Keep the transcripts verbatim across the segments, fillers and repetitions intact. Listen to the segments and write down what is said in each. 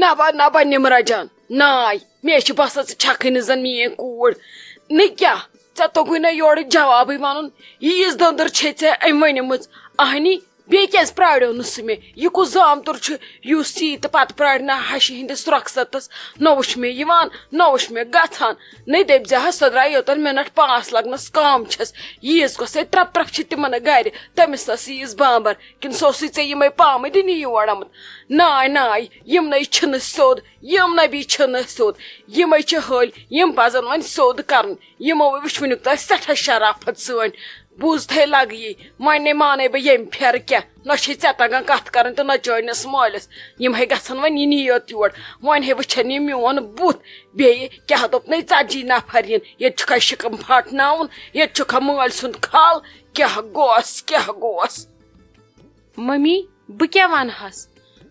نبا نبا نمرا جان، ناے، مےٚ چھِ باسان ژٕ چھکھٕے نہٕ زن میٲنۍ کوٗر۔ نہٕ کیٛاہ، ژےٚ توٚگُے نہ یورٕ جوابٕے ونُن۔ ییٖژ دٔنٛدٕر چھے ژےٚ أمۍ ؤنمٕژ۔ اہنی، بیٚیہِ کیازِ پرٛاریو نہٕ سُہ مےٚ؟ یہِ کُس زامتُر چھُ یُس یی تہٕ پتہٕ پرٛارِ نہ ہشہِ ہٕنٛدِس رۄخصتس؟ نہ وُچھ مےٚ یِوان، نہ وُچھ مےٚ گژھان۔ نٔے دٔپۍ زِ ہا، سۄ درٛاے یوٚتن منٹ پانٛژھ لگنس کم چھس۔ ییٖژ کۄسے ترپ ترپ چھِ تِمن گرِ، تٔمِس ٲس ییٖژ بامبر۔ کِنہٕ سُہ اوسُے ژےٚ یِمے پامہٕ دِنہِ یور آمُت؟ ناے ناے، یِم نَے چھِنہٕ سیوٚد، یِم نَبی چھِنہٕ سیوٚد، یِمے چھِ ۂلۍ، یِم پزن وۄنۍ سیوٚد کرٕنۍ۔ یِمو وٕچھ وٕنیُک تام سٮ۪ٹھاہ شرافت سٲنۍ۔ بوٗزتھے لگہٕ یی، وۄنۍ نے مانے بہٕ ییٚمہِ پھیرٕ کینٛہہ۔ نہ چھے ژےٚ تگان کتھ کرٕنۍ تہٕ نہ چٲنِس مٲلِس۔ یِم ہے گژھن وۄنۍ یِنی یوت یور۔ وۄنۍ ہے وٕچھن یِم میون بُتھ۔ بیٚیہِ کیٛاہ دوٚپ نے ژتجی نفر یِن؟ ییٚتہِ چھُکھا شِکم پھاٹناوُن؟ ییٚتہِ چھُکھا مٲلۍ سُنٛد کھال؟ کیٛاہ گوس، کیٛاہ گوس؟ ممی، بہٕ کیٛاہ ونہس؟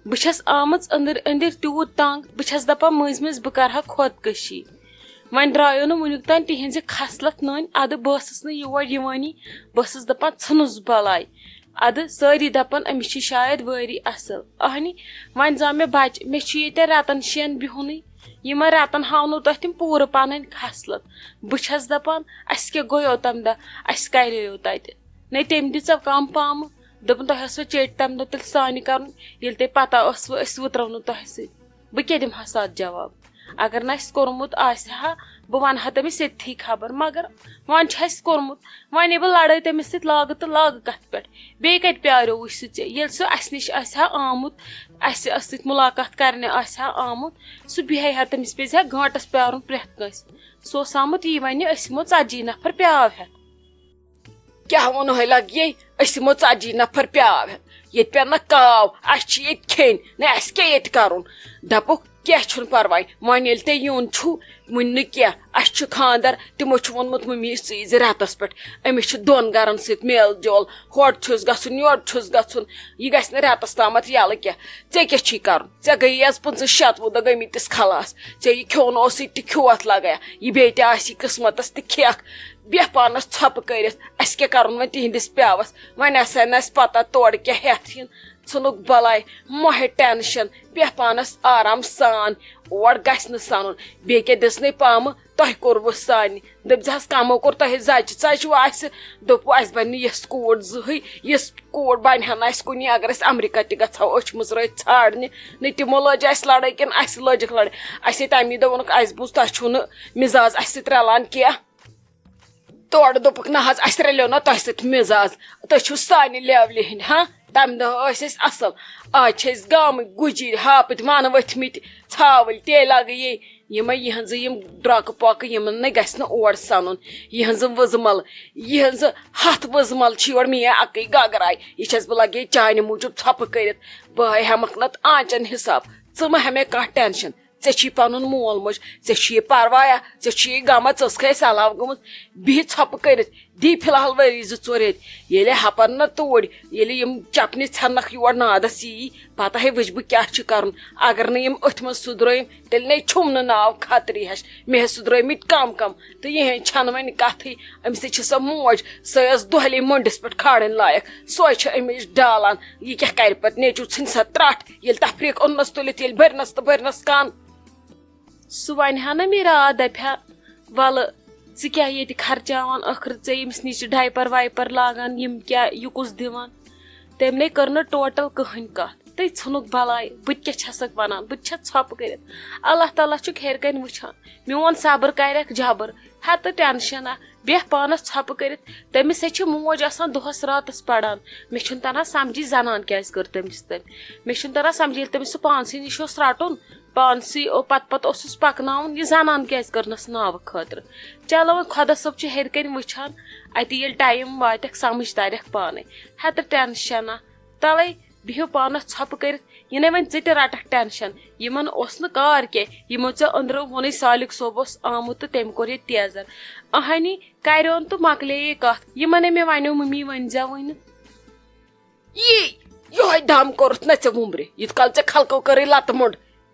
بہٕ چھس آمٕژ أنٛدٕرۍ أنٛدٕرۍ تیوٗت تنگ، بہٕ چھس دپان مٔنٛزۍ مٔنٛزۍ بہٕ کرٕ ہا خودکشی۔ وۄنۍ درٛایو نہٕ وُنیُک تام تِہنٛزِ خصلت نٔنۍ، ادٕ بہٕ ٲسٕس نہٕ یور یِوٲنی، بہٕ ٲسٕس دپان ژھٕنُس بلاے۔ ادٕ سٲری دپان أمِس چھِ شاید وٲری اصل۔ اہنی، وۄنۍ زاو مےٚ بچہِ، مےٚ چھُ ییٚتہِ رٮ۪تن شٮ۪ن بِہُنٕے، یِمن رٮ۪تن ہاونو تۄہہِ تِم پوٗرٕ پنٕنۍ خصلت۔ بہٕ چھس دپان، اسہِ کیٛاہ گوٚو یوٚتام دۄہ، اسہِ کریو تتہِ؟ نے تٔمۍ دِژ کم پامہٕ۔ دوٚپُن، تۄہہِ ٲسوٕ چیٚٹۍ تَمہِ دۄہ تیٚلہِ سانہِ کَرُن، ییٚلہِ تۄہہِ پَتہ ٲسوٕ أسۍ وٕترو نہٕ تۄہہِ سۭتۍ۔ بہٕ کیٛاہ دِمہٕ ہَس اَتھ جواب؟ اگر نہٕ اَسہِ کوٚرمُت آسہِ ہا، بہٕ وَنہٕ ہا تٔمِس ییٚتھی خبر، مگر وۄنۍ چھُ اَسہِ کوٚرمُت۔ وۄنۍ یہِ بہٕ لَڑٲے تٔمِس سۭتۍ لاگہٕ تہٕ لاگہٕ کَتھ پٮ۪ٹھ؟ بیٚیہِ کَتہِ پیٛاریو وٕچھ سُہ ژےٚ؟ ییٚلہِ سُہ اَسہِ نِش آسہِ ہا آمُت، اَسہِ ٲس سۭتۍ مُلاقات کَرنہِ آسہِ ہا آمُت، سُہ بیٚہہِ ہا تٔمِس پَزِ ہا گٲنٛٹَس پیٛارُن پرٛٮ۪تھ کٲنٛسہِ۔ سُہ اوس آمُت یی وَنہِ، أسۍ یِمو ژَتجی نفر پیٛاو ہٮ۪تھ۔ کیٛاہ ووٚنہَے لَگہِ، أسۍ یِمو ژَتجی نفر پیٛاو ہٮ۪تھ۔ ییٚتہِ پٮ۪ن نہ کاو، اَسہِ چھِ ییٚتہِ کھیٚنۍ، نہ اَسہِ کیٛاہ ییٚتہِ کَرُن۔ دَپُکھ، کیٛاہ چھُنہٕ پَرواے، وۄنۍ ییٚلہِ تۄہہِ یُن چھُو، وٕنہِ نہٕ کینٛہہ، اَسہِ چھُ خاندَر، تِمو چھُ ووٚنمُت مٔمی ژٕے زِ رٮ۪تَس پٮ۪ٹھ، أمِس چھُ دۄن گَرَن سۭتۍ میل جول، ہورٕ چھُس گژھُن، یورٕ چھُس گژھُن، یہِ گژھِ نہٕ رٮ۪تَس تامَتھ یَلہٕ کینٛہہ۔ ژےٚ کیٛاہ چھی کَرُن؟ ژےٚ گٔیی آز پٕنٛژٕہ شَتوُہ دۄہ گٔمٕتِس خلاص، ژےٚ یہِ کھیوٚن اوسُے تہِ کھیوٚوَتھ لَگایا، یہِ بیٚیہِ تہِ آسی قٕسمَتَس تہِ کھٮ۪کھ۔ بیٚہہ پانس ژھۄپہٕ کٔرِتھ، اسہِ کیٛاہ کرُن وۄنۍ تِہنٛدِس پیوس؟ وۄنۍ آسہِ ہا نہٕ اسہِ پتہ تورٕ کیٛاہ ہٮ۪تھ یِن۔ ژھٕنُکھ بلاے، مۄہے ٹینشن، بیٚہہ پانس آرام سان۔ اور گژھِ نہٕ سنُن۔ بیٚیہِ کیٛاہ دِژنَے پامہٕ؟ تۄہہِ کوٚروٕ سانہِ۔ دٔپۍ زِہَس، کمو کوٚر تۄہہِ زچہِ ژچہِ واسہِ؟ دوٚپوٕ، اسہِ بنہِ نہٕ یِژھ کوٗر زٕہٕے، یِژھ کوٗر بنہِ ہا نہٕ اسہِ کُنی۔ اگر أسۍ امریکہ تہِ گژھو أچھ مٕژرٲوِتھ ژھانڈنہِ، نہ تِمو لٔج اسہِ لڑٲے کِنہٕ اسہِ لٔجکھ لڑٲے۔ اسے تمی دۄہ ووٚنُکھ، اسہِ بوٗز تۄہہِ چھُو نہٕ مزاز اسہِ سۭتۍ رلان کینٛہہ۔ تورٕ دوٚپُکھ، نہ حظ، اَسہِ رلیو نہ تۄہہِ سۭتۍ مِزاز، تُہۍ چھِو سانہِ لیولہِ ہٕنٛدۍ، ہاں؟ تَمہِ دۄہ ٲسۍ أسۍ اَصٕل، آز چھِ أسۍ گامٕکۍ گُجِرۍ، ہاپٕتۍ وَن ؤتھۍ مٕتۍ، ژھاوٕلۍ تیٚلہِ لَگہٕ یے۔ یِمَے یِہٕنٛزٕ یِم درٛۄکہٕ پۄکہٕ، یِمَن نَے گژھِ نہٕ اور سَنُن۔ یِہٕنٛزٕ وٕزمَل، یِہٕنٛزٕ ہَتھ وٕزمَل چھِ یورٕ میٛٲنۍ اَکٕے گگراے۔ یہِ چھَس بہٕ لَگے چانہِ موٗجوٗب ژھۄپہٕ کٔرِتھ۔ بہٕ ہے ہٮ۪مَکھ نَتہٕ آنٛچَن حِساب، ژٕ مہٕ ہےٚ مےٚ کانٛہہ ٹٮ۪نشَن۔ ژےٚ چھی پَنُن مول موج، ژےٚ چھی یہِ پَروایا، ژےٚ چھی یہِ غما، ژٕ ٲسکھے اَسہِ علاوٕ گٔمٕژ۔ بِہِتھ ژھۄپہٕ کٔرِتھ، دی فی الحال ؤری زٕ ژور ییٚتہِ۔ ییٚلہِ ہٮ۪پَن نہ توٗرۍ، ییٚلہِ یِم چَپنہِ ژھٮ۪نَکھ یور نادَس یی، پَتہٕ ہے وٕچھِ بہٕ کیٛاہ چھُ کَرُن۔ اگر نہٕ یِم أتھۍ منٛز سُدرٲیِم، تیٚلہِ نے چھُم نہٕ ناو خطرٕے ہَش۔ مےٚ ہے سُدرٲومٕتۍ کَم کَم، تہٕ یِہِنٛدۍ چھَنہٕ وۄنۍ کَتھٕے۔ أمِس ہے چھِ سۄ موج، سۄے ٲس دۄہلے مٔنٛڈِس پٮ۪ٹھ کھالٕنۍ لایق۔ سۄے چھِ أمِس ڈالان۔ یہِ کیٛاہ کَرِ پَتہٕ؟ نیٚچوٗ ژھٕنہِ سا ترٛٹھ، ییٚلہِ تفریٖق اوٚننَس تُلِتھ، ییٚلہِ بٔرنَس تہٕ بٔرنَس کَن۔ سُہ وَنہِ ہا نہ مےٚ راتھ، دَپہِ ہا، وَلہٕ، ژٕ کیٛاہ ییٚتہِ خرچاوان؟ ٲخٕر ژےٚ ییٚمِس نِش چھِ ڈایپَر وایپَر لاگان، یِم کیٛاہ، یہِ کُس دِوان؟ تٔمۍ نے کٔر نہٕ ٹوٹل کٕہٕنۍ کَتھ۔ تٔتۍ ژھٕنُکھ بَلاے، بہٕ تہِ کیٛاہ چھَسَکھ وَنان؟ بہٕ تہِ چھَس ژھۄپہٕ کٔرِتھ۔ اللہ تعالیٰ چھُکھ ہیٚرِ کَنۍ وٕچھان۔ میون صبر کَرٮ۪کھ جبر۔ ہَتہٕ ٹٮ۪نشَنا، بیٚہہ پانَس ژھۄپہٕ کٔرِتھ۔ تٔمِس ہے چھِ موج آسان دۄہَس راتَس پَران۔ مےٚ چھُنہٕ تَران سَمجھی زَنان کیٛازِ کٔر تٔمِس تٔمۍ۔ مےٚ چھُنہٕ تَران سَمجھی، ییٚلہِ تٔمِس سُہ پانسٕے نِش اوس رَٹُن، پانسٕے او-، پتہٕ پتہٕ اوسُس پکناوُن، یہِ زنان کیازِ کٔرنس ناوٕ خٲطرٕ؟ چلو وۄنۍ خۄدا صٲب چھُ ہیٚرِ کنہِ وٕچھان، اتی ییٚلہِ ٹایم واتٮ۪کھ سمجھ ترٮ۪کھ پانے۔ ہتہٕ ٹینشنا، تلے بِہِو پانس ژھۄپہٕ کٔرِتھ، یہِ نے وۄنۍ ژٕ تہِ رٹکھ ٹینشن۔ یِمن اوس نہٕ کار کینٛہہ، یِمو ژےٚ أنٛدرٕ ووٚنُے سالِک صٲب اوس آمُت تہٕ تٔمۍ کوٚر ییٚتہِ تیزر۔ اہنی کریون تہٕ مۄکلے یہِ کتھ، یِمن ہے مےٚ ونیو ممی ؤنۍ زٮ۪وٕے نہٕ۔ یی، یِہوٚے دم کوٚرُتھ نہ ژےٚ وُمبرِ، یُتھ کال ژےٚ خلقو کٔرٕے لتہٕ موٚنٛڈ۔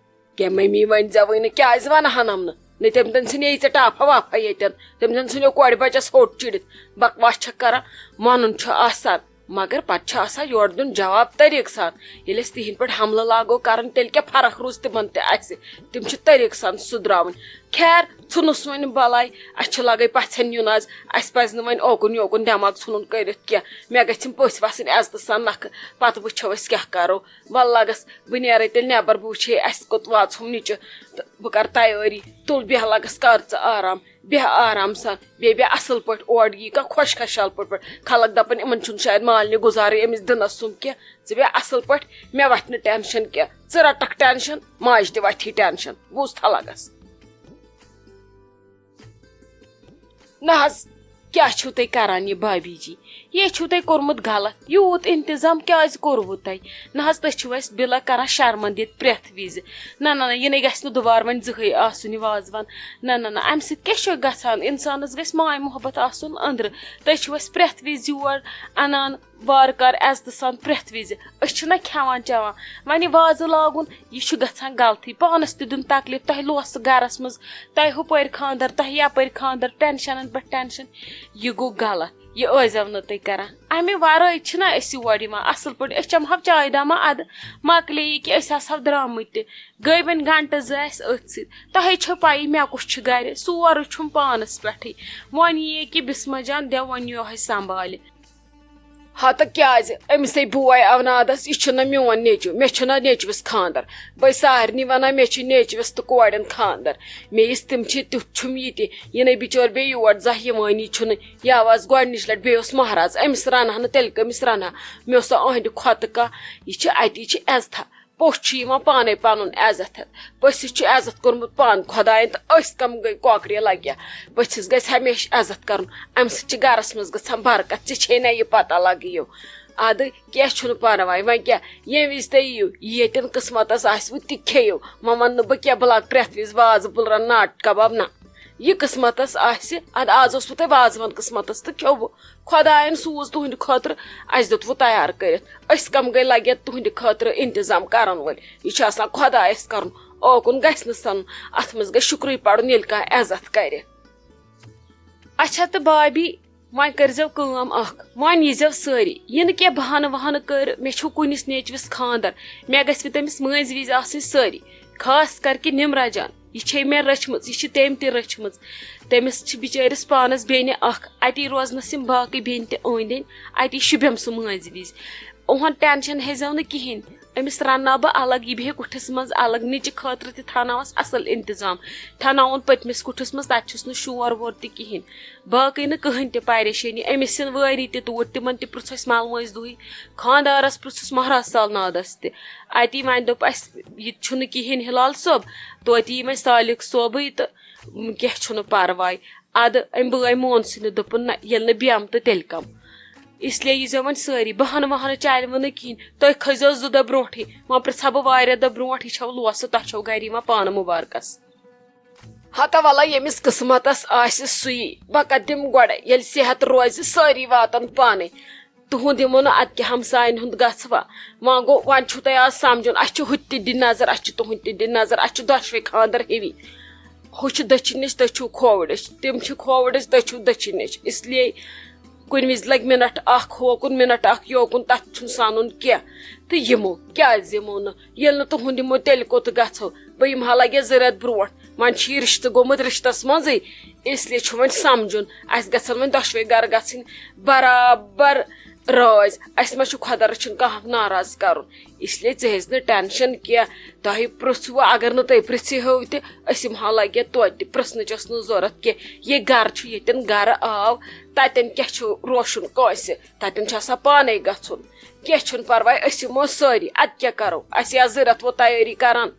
کیٛاہ مٔمی ؤنۍ زٮ۪وٕے نہٕ، کیٛازِ ونہٕ ہنم نہٕ؟ نہ تٔمۍ تٔمۍ ژھٕنے ژےٚ ٹاپھا واپھا ییٚتٮ۪ن، تٔمۍ تٔمۍ ژھٕنیو کورِ بچس ہوٚٹ چِڑِتھ۔ بکواس چھکھ کران، ونُن چھُ آسان۔ مگر پتہٕ چھُ آسان یورٕ دیُن جواب طریٖقہٕ سان۔ ییٚلہِ أسۍ تِہِنٛدۍ پٲٹھۍ حملہٕ لاگو کرُن، تیٚلہِ کیٛاہ فرق روٗز تِمن تہٕ اَسہِ؟ تِم چھِ طریٖقہٕ سان سُدراوٕنۍ۔ خیر، ژھُنُس وۄنۍ بلاے، اَسہِ چھُ لگے پژھٮ۪ن یُن آز۔ اَسہِ پزِ نہٕ وۄنۍ اوکُن یوکُن دٮ۪ماغ ژھُنُن کٔرِتھ کینٛہہ۔ مےٚ گژھِ یِم پٔژھۍ وسٕنۍ عزتہٕ سان نکھٕ، پتہٕ وٕچھو أسۍ کیٛاہ کرو۔ ولہٕ لگس، بہٕ نیرے تیٚلہِ نٮ۪بر، بہٕ وٕچھے اَسہِ کوٚت واژہوم نِچہِ تہٕ بہٕ کرٕ تیٲری۔ تُل بیٚہہ لگس، کر ژٕ آرام۔ بیٚہہ آرام سان، بیٚیہِ بیٚہہ اصل پٲٹھۍ، اورٕ یی کانٛہہ خۄش خۄشحال پٲٹھۍ پٲٹھۍ۔ خلق دپن، یِمن چھُنہٕ شاید مالنہِ گُزارٕے أمِس دِنس سُم کینٛہہ۔ ژٕ بیٚہہ اصل پٲٹھۍ، مےٚ وتھِ نہٕ ٹینشن کینٛہہ۔ ژٕ رٹکھ ٹینشن، ماجہِ تہِ وتھی ٹینشن۔ بوٗزتھا لگس؟ نہ حظ، کیٛاہ چھِو تُہۍ کران یہِ بھابھی جی؟ یے چھُو تۄہہِ کوٚرمُت غلط۔ یوٗت انتظام کیٛازِ کوٚروٕ تۄہہِ؟ نہ حظ، تُہۍ چھِو اَسہِ بِلا کران شرمندٕ ییٚتہِ پرٛٮ۪تھ وِزِ۔ نہ، نہ، نہ، یہِ نَے گژھِ نہٕ دُبارٕ وۄنۍ زٕہٕے آسُن یہِ وازوان۔ نہ، نہ، نہ، اَمہِ سۭتۍ کیٛاہ چھُ گژھان؟ اِنسانَس گژھِ ماے محبت آسُن أنٛدرٕ۔ تُہۍ چھِو اَسہِ پرٛٮ۪تھ وِزِ یور اَنان، وارٕ کارٕ عزتہٕ سان پرٛٮ۪تھ وِزِ۔ أسۍ چھِنہ کھٮ۪وان چٮ۪وان۔ وۄنۍ یہِ وازٕ لاگُن، یہِ چھُ گژھان غلطٕے۔ پانَس تہِ دیُن تکلیٖف، تۄہہِ لوسہٕ گَرَس منٛز، تۄہہِ ہُپٲرۍ خانٛدر، تۄہہِ یَپٲرۍ خانٛدر، ٹٮ۪نشَنَن پٮ۪ٹھ ٹٮ۪نشَن۔ یہِ گوٚو غلط، یہِ ٲسۍزیو نہٕ تُہۍ کران۔ اَمہِ وَرٲے چھِنہ أسۍ یور یِوان اَصٕل پٲٹھۍ؟ أسۍ چَمہو چاے دامہ اَدٕ، مۄکلے یہِ کہِ أسۍ آسہو درٛامٕتۍ تہِ۔ گٔے وۄنۍ گھنٹہٕ زٕ اَسہِ أتھۍ سۭتۍ۔ تۄہے چھو پَیی مےٚ کُس چھُ گَرِ، سورُے چھُم پانَس پٮ۪ٹھٕے۔ وۄنۍ یی یہِ کہِ بِسمہ جان، دِ وۄنۍ یِہوٚے سنٛبھالہِ۔ ہتہٕ کیازِ؟ أمِسے بوے اونادس، یہِ چھُنہ میون نیٚچو، مےٚ چھُنہ نیٚچوِس خاندر۔ بہٕ سارنٕے ونان، مےٚ چھُ نیٚچوِس تہٕ کورٮ۪ن خاندر۔ مےٚ یُس تِم چھِ، تیُتھ چھُم یہِ تہِ۔ یہِ نے بِچور بیٚیہِ یور زانٛہہ یِوٲنی چھُنہٕ۔ یہِ آو از گۄڈنِچ لٹہِ، بیٚیہِ اوس مہراز، أمِس رنہٕ ہا نہٕ تیٚلہِ کٔمِس رنہٕ ہا؟ مےٚ اوس سا أہنٛدِ کھۄتہٕ کانٛہہ؟ یہِ چھِ اتی، یہِ چھِ عزتھا۔ پوٚژھ چھُ یِوان پانے پنُن عزت ہٮ۪تھ۔ پٔژھِس چھُ عزت کوٚرمُت پانہٕ خۄداین، تہٕ أسۍ کم گٔے کۄکرِ لگیا؟ پٔژھِس گژھِ ہمیشہِ عزت کرُن، امہِ سۭتۍ چھِ گرس منٛز گژھان برکت۔ ژےٚ چھے نہ یہِ پتہ لگیو؟ ادٕ کینٛہہ چھُنہٕ پرواے، وۄنۍ کیٛاہ، ییٚمہِ وِزِ تُہۍ یِیِو، ییٚتٮ۪ن قٕسمتس آسِوٕ تہِ کھیٚیِو۔ وۄنۍ ونہٕ نہٕ بہٕ کینٛہہ، بہٕ لاگہٕ پرٛٮ۪تھ وِزِ وازٕ پھُلرن ناٹہٕ کباب، نہ۔ یہِ قٕسمتس آسہِ، ادٕ آز اوسوٕ تۄہہِ وازوان قٕسمتس تہٕ کھیوٚوٕ۔ خۄداین سوٗز تُہنٛدِ خٲطرٕ، اسہِ دیُتوٕ تیار کٔرِتھ۔ أسۍ کم گٔے لگہِ تُہنٛدِ خٲطرٕ انتظام کرن وٲلۍ؟ یہِ چھُ آسان خۄدایس کرُن، اوکُن گژھِ نہٕ سنُن۔ اتھ منٛز گژھِ شُکرُے پرُن، ییٚلہِ کانٛہہ عزت کرِ۔ اچھا تہٕ بابی، وۄنۍ کٔرۍزیو کٲم اکھ، وۄنۍ ییٖزیو سٲری۔ یہِ نہٕ کینٛہہ بہانہٕ وہانہٕ کٔرۍ، مےٚ چھُو کُنِس نیچوِس خاندر، مےٚ گژھِ تٔمِس مٲنٛزۍ وِزِ آسٕنۍ سٲری، خاص کر کہِ نِمرا جان۔ یہِ چھے مےٚ رٔچھمٕژ، یہِ چھِ تٔمۍ تہِ رٔچھمٕژ۔ تٔمِس چھِ بِچٲرِس پانَس بیٚنہِ اَکھ، اَتی روزنَس یِم باقٕے بیٚنہِ تہِ أنٛدۍ أنٛدۍ، اَتی شوٗبٮ۪م سُہ مٲنٛزِ وِزِ۔ اُہُنٛد ٹٮ۪نشَن ہیٚزیو نہٕ کِہیٖنۍ، أمِس رَنناو بہٕ الگ، یہِ بیٚہہِ کُٹھِس منٛز الگ، نِچہِ خٲطرٕ تہِ تھاوناوَس اَصٕل اِنتِظام، تھاوناوُن پٔتمِس کُٹھِس منٛز، تَتہِ چھُس نہٕ شور وور تہِ کِہیٖنۍ۔ باقٕے نہٕ کٕہٕنۍ تہِ پریشٲنی۔ أمِس یِن وٲری تہِ توٗرۍ، تِمن تہِ پرٛژھس ملمٲنٛزۍ دۄہٕے، خانٛدارس پرٛژھس مہراز سالنادس تہِ۔ اتی وۄنۍ دوٚپ اسہِ، یہِ تہِ چھُنہٕ کِہیٖنۍ ہلال صٲب، توتہِ یی وۄنۍ سالِق صٲبٕے تہٕ کینٛہہ چھُنہٕ پرواے۔ ادٕ أمۍ بٲے مون سُہ نہٕ، دوٚپُن نہ، ییٚلہِ نہٕ بیٚہم تہٕ تیٚلہِ کم۔ اس لیے ییٖزیو وۄنۍ سٲری، بہانہٕ وہانہٕ چلوٕ نہٕ کِہیٖنۍ، تُہۍ کھٔسۍزیو زٕ دۄہ برونٛٹھٕے۔ وۄنۍ پرٛژھا بہٕ واریاہ دۄہ برونٛٹھ، یہِ چھو لوسہٕ، تۄہہِ چھو گرِ یِوان پانہٕ مُبارکس۔ ہتا ولا ییٚمِس قٕسمتس آسہِ سُے۔ بہٕ کتھ دِمہٕ گۄڈے، ییٚلہِ صحت روزِ، سٲری واتن پانے۔ تُہُنٛد یِمو نہٕ ادٕ کیٛاہ ہمساین ہُنٛد گژھوا؟ وۄنۍ گوٚو، وۄنۍ چھُو تۄہہِ آز سمجھُن، اسہِ چھِ ہُتہِ تہِ دِنۍ نظر، اسہِ چھِ تُہُنٛد تہِ دِنۍ نظر، اسہِ چھِ دۄشوے خاندر ہِوی۔ ہُہ چھُ دٔچھِنۍ نِچ، تُہۍ چھِو کھووُرِچ، تِم چھِ کھووُرِچ، تُہۍ چھِو دٔچھِنۍ نِچ۔ اس لیے کُنہِ وِزِ لگہِ مِنٹ اکھ ہوکُن، مِنٹ اکھ یوکُن، تتھ چھُنہٕ سنُن کینٛہہ۔ تہٕ یِمو کیٛازِ یِمو نہٕ؟ ییٚلہِ نہٕ تُہُنٛد یِمو، تیٚلہِ کوٚت گژھو؟ بہٕ یِمہٕ ہا لگہِ زٕ رٮ۪تھ برونٛٹھ۔ وۄنۍ چھُ یہِ رشتہٕ گوٚمُت رشتس منٛزٕے، اس لیے چھُ وۄنۍ سمجھُن، اسہِ گژھن وۄنۍ دۄشوے گرٕ گژھٕنۍ برابر رٲضۍ۔ اسہِ ما چھُ خۄدا رٔچھِن کانٛہہ ناراض کرُن؟ اس لیے ژٕ ہیٚز نہٕ ٹینشن کینٛہہ۔ تۄہہِ پرژھوٕ، اگر نہٕ تُہۍ پرژھِ ہو تہِ، أسۍ یِمہٕ ہا لگہِ توتہِ تہِ۔ پرژھنٕچ ٲس نہٕ ضروٗرت کینٛہہ۔ یہِ گرٕ چھُ، ییٚتٮ۪ن گرٕ آو، تتٮ۪ن کیٛاہ چھُ روشُن کٲنٛسہِ؟ تتٮ۪ن چھُ آسان پانے گژھُن۔ کینٛہہ چھُنہٕ پرواے، أسۍ یِمو سٲری۔ ادٕ کیٛاہ کرو؟ اسہِ آسہٕ زٕ رٮ۪تھ وۄنۍ تیٲری کران۔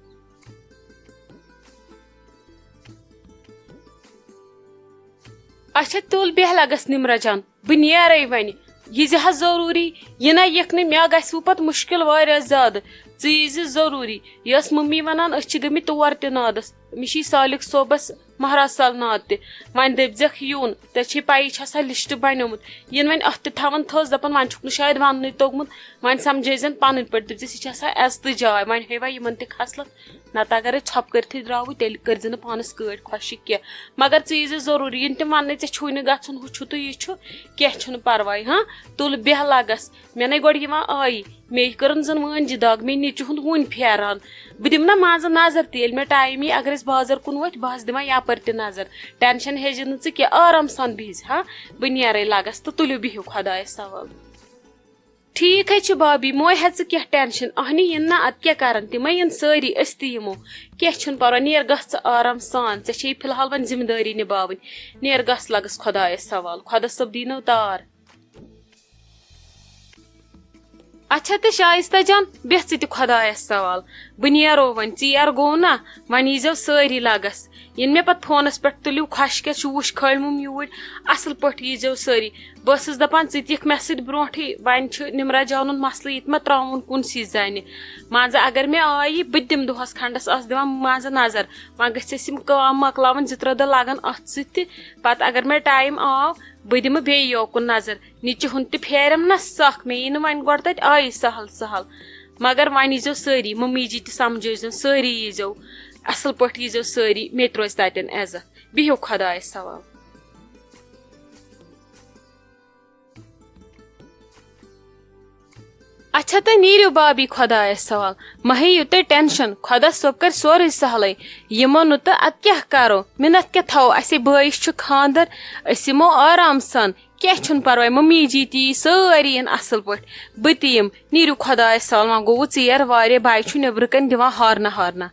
اچھا، تُل بیٚہہ لگس نِمرا جان، بہٕ نیرے وۄنۍ۔ یہِ زِ حظ ضروٗری، یہِ نہ یِکھ نہٕ، مےٚ گژھِوٕ پتہٕ مُشکِل واریاہ زیادٕ۔ ژٕ یی زِ ضروٗری۔ یہِ ٲس مٔمی ونان، أسۍ چھِ گٔمٕتۍ تور تہِ نادس۔ أمِس چھِ سالِک صٲبس مہراز سالناد تہِ۔ وۄنۍ دٔپزٮ۪کھ یُن، ژےٚ چھے پَیی، چھِ آسان لِسٹ بنیومُت۔ یِن وۄنۍ اَتھ تہِ تھاوَن تھٔز، دَپَن وۄنۍ چھُکھ نہٕ شاید وَننُے توٚگمُت، وۄنۍ سَمجھٲیزٮ۪ن پَنٕنۍ پٲٹھۍ، دٔپزٮ۪س یہِ چھِ آسان عزتٕچ جاے، وۄنۍ ہٲیوا یِمَن تہِ خصلت؟ نَتہٕ اگر أسۍ ژھۄپہٕ کٔرتھٕے درٛاوٕے، تیٚلہِ کٔرزِ نہٕ پانَس کٲٹھۍ خۄشِک کینٛہہ۔ مگر ژٕ ییٖزِ ضروٗری، یِن تِم وَننَے ژےٚ چھُے نہٕ گژھُن، ہُہ چھُ تہٕ یہِ چھُ، کینٛہہ چھُنہٕ پَرواے۔ ہاں، تُل بیٚہہ لَگَس، مےٚ نے گۄڈٕ یِوان آیی، مے کٔرٕن زَن وٲنجہِ دَگ، مے نیٚچوٗ ہُنٛد وُنۍ پھیران۔ بہٕ دِمہٕ نا منٛزٕ نظر تہِ، ییٚلہِ مےٚ ٹایم یی، اگر أسۍ بازر کُن وٲتھۍ، بہٕ حظ دِمہٕ یَپٲرۍ تہِ نظر۔ ٹینشن ہیٚزِ نہٕ ژٕ کینٛہہ، آرام سان بِہزِ ہا، بہٕ نیرے لَگَس تہٕ تُلِو بِہِو خۄدایَس حوالہٕ۔ ٹھیٖک ہے چھُ بابی، مہٕ ہے ژٕ کینٛہہ ٹینشن، اہنہِ یِن نا، اَدٕ کیٛاہ کَرَن، تِمَے یِن سٲری، أسۍ تہِ یِمو، کینٛہہ چھُنہٕ پَرواے، نیر گژھ ژٕ آرام سان، ژےٚ چھے فی الحال وۄنۍ ذمہٕ دٲری نِباوٕنۍ، نیر گژھ لَگَس خۄدایَس حوالہٕ، خۄدا صٲب دِینو تار۔ اچھا تہٕ شایستہ جان، بیٚہہ ژٕ تہِ خۄدایَس سوال۔ بہٕ نیرو وۄنۍ، ژیر گوٚو نا؟ وۄنۍ ییٖزیو سٲری لَگَس۔ یِن مےٚ پَتہٕ فونَس پٮ۪ٹھ تُلِو، خۄشکٮ۪تھ چھُ وُش کھٲلمُت میوٗٹھ، اَصٕل پٲٹھۍ ییٖزیو سٲری۔ بہٕ ٲسٕس دَپان، ژٕ تہِ یِکھ مےٚ سۭتۍ برونٛٹھٕے، وۄنۍ چھُ نِمرا جانُن مسلہٕ ییٚتہِ ما ترٛاوُن کُنسٕے زَنہِ۔ مان ژٕ، اگر مےٚ آیہِ، بہٕ تہِ دِمہٕ دۄہَس کھنٛڈَس، آسہٕ دِوان مان ژٕ نظر۔ وۄنۍ گٔژھۍ أسۍ یِم کٲم مۄکلاوٕنۍ، زٕ ترٛےٚ دۄہ لَگَن اَتھ سۭتۍ تہِ۔ پَتہٕ اگر مےٚ ٹایم آو، بہٕ دِمہٕ بیٚیہِ یوکُن نظر۔ نِچہِ ہُنٛد تہِ پھیرم نہ سکھ، مےٚ یی نہٕ وۄنۍ گۄڈٕ تَتہِ آیی سہل سہل۔ مگر وۄنۍ ییٖزیو سٲری، مٔمی جی تہِ سمجھٲیزیون، سٲری ییٖزیو۔ اَصٕل پٲٹھۍ ییٖزیو سٲری، مےٚ تہِ روزِ تَتٮ۪ن عزت۔ بِہِو خۄدایَس حوال۔ اچھا تہٕ نیٖرِو بابی خۄدایَس حوال۔ مہ ہیٚیِو تُہۍ ٹینشن، خۄدا صٲب کَرِ سورُے سہلٕے۔ یِمو نہٕ تہٕ اَدٕ کیٛاہ کَرو؟ مِنت کیٛاہ تھاوو؟ اَسے بٲیِس چھُ خانٛدر، أسۍ یِمو آرام سان۔ کینٛہہ چھُنہٕ پَرواے، مٔمی جی تہِ یی، سٲری یِن اَصٕل پٲٹھۍ، بہٕ تہِ یِم۔ نیٖرِو خۄدایَس سوال، وۄنۍ گوٚوُ ژیر واریاہ، بَے چھُ نیٚبرٕ کَنۍ دِوان ہارنہ ہارنہ۔